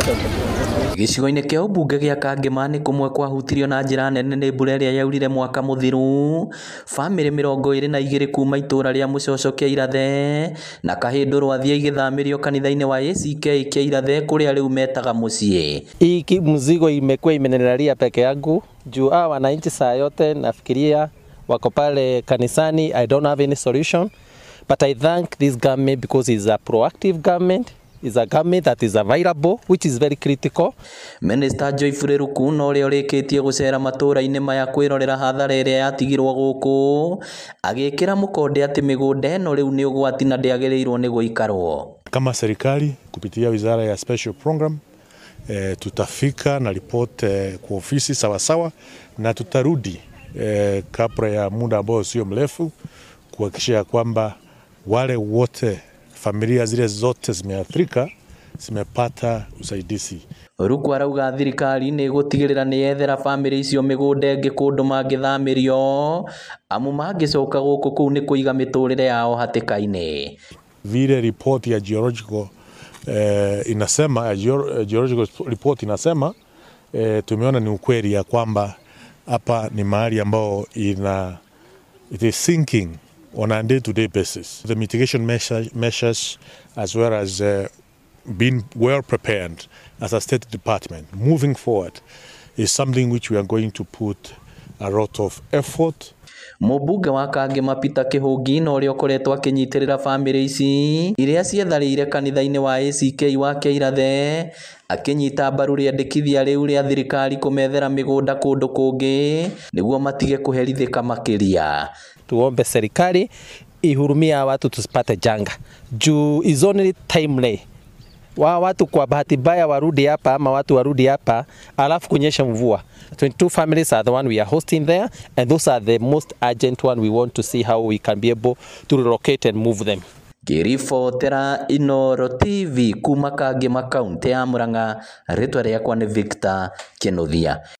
Gĩcigo-inĩ kĩa ũmbunge gĩa Kangema nĩ kũmwe kwahutirio na njĩra nene nĩ mbura ĩrĩa yaurire mwaka mũthiru. Bamĩrĩ 22 kuma itũra rĩa Mũcoco kĩa Irathe na Kahĩndũ Rwathia igĩthamĩrio kanitha-inĩ wa ACK kĩa Irathe kũrĩa rĩu metaga mũciĩ. Hii mzigo imekuwa imenilalia peke yangu juu hawa wananchi saa yote nafikiria wako pale kanisani. I don't have any solution, but I thank this government because it's a proactive government. Is a government that is available, which is very critical. Minister Joyfrey Ruku na ũrĩa ũrĩkĩtie gũcera matũra-inĩ maya kwĩrorera hathara ĩrĩa yatigirwo gũkũ, agĩkĩra mũkonde atĩ mĩgũnda ĩno rĩu nĩ ũgwati na ndĩagĩrĩirwo nĩ gũikarwo. Kama serikali kupitia wizara ya special program tutafika na report kwa ofisi sawasawa, na tutarudi kabla ya muda ambao sio mrefu kuhakikisha kwamba wale wote familia zile zote zimeathirika zimepata usaidizi. Ruku arauga thirikari nĩ ĩgũtigĩrĩra nĩ yethera bamĩrĩ icio mĩgũnda ĩngĩ kũndũ mangĩthamĩrio, amu mangĩcoka gũkũ kũu nĩ kũiga mĩtũrĩre yao hatĩka-inĩ. Vile report ya geological inasema, geological report inasema tumeona ni ukweli ya kwamba hapa ni mahali ambao it is sinking on a day-to-day basis. The mitigation measures as well as being well prepared as a state department moving forward is something which we are going to put a lot of effort. Mũmbunge wa Kangema Peter Kĩhũngi na ũrĩa ũkoretwo akĩnyitĩrĩra bamĩrĩ ici iria cietharĩire kanitha-inĩ wa ACK wa Kĩirathe, akĩnyita mbaru rĩendekithia rĩu rĩa thirikari kũmethera mĩgũnda kũndũ kũngĩ nĩguo matige kũherithĩka makĩria. Tuombe serikali ihurumia watu tusipate janga juu is only timely wa watu kwa bahati mbaya warudi hapa ama watu warudi hapa alafu kunyesha mvua. 22 families are the one we are hosting there, and those are the most urgent one. We want to see how we can be able to relocate and move them. Ngĩribotera Inooro TV kuma Kangema kaunti ya Murang'a, rĩtwa rĩakwa nĩ Victor Kinuthia.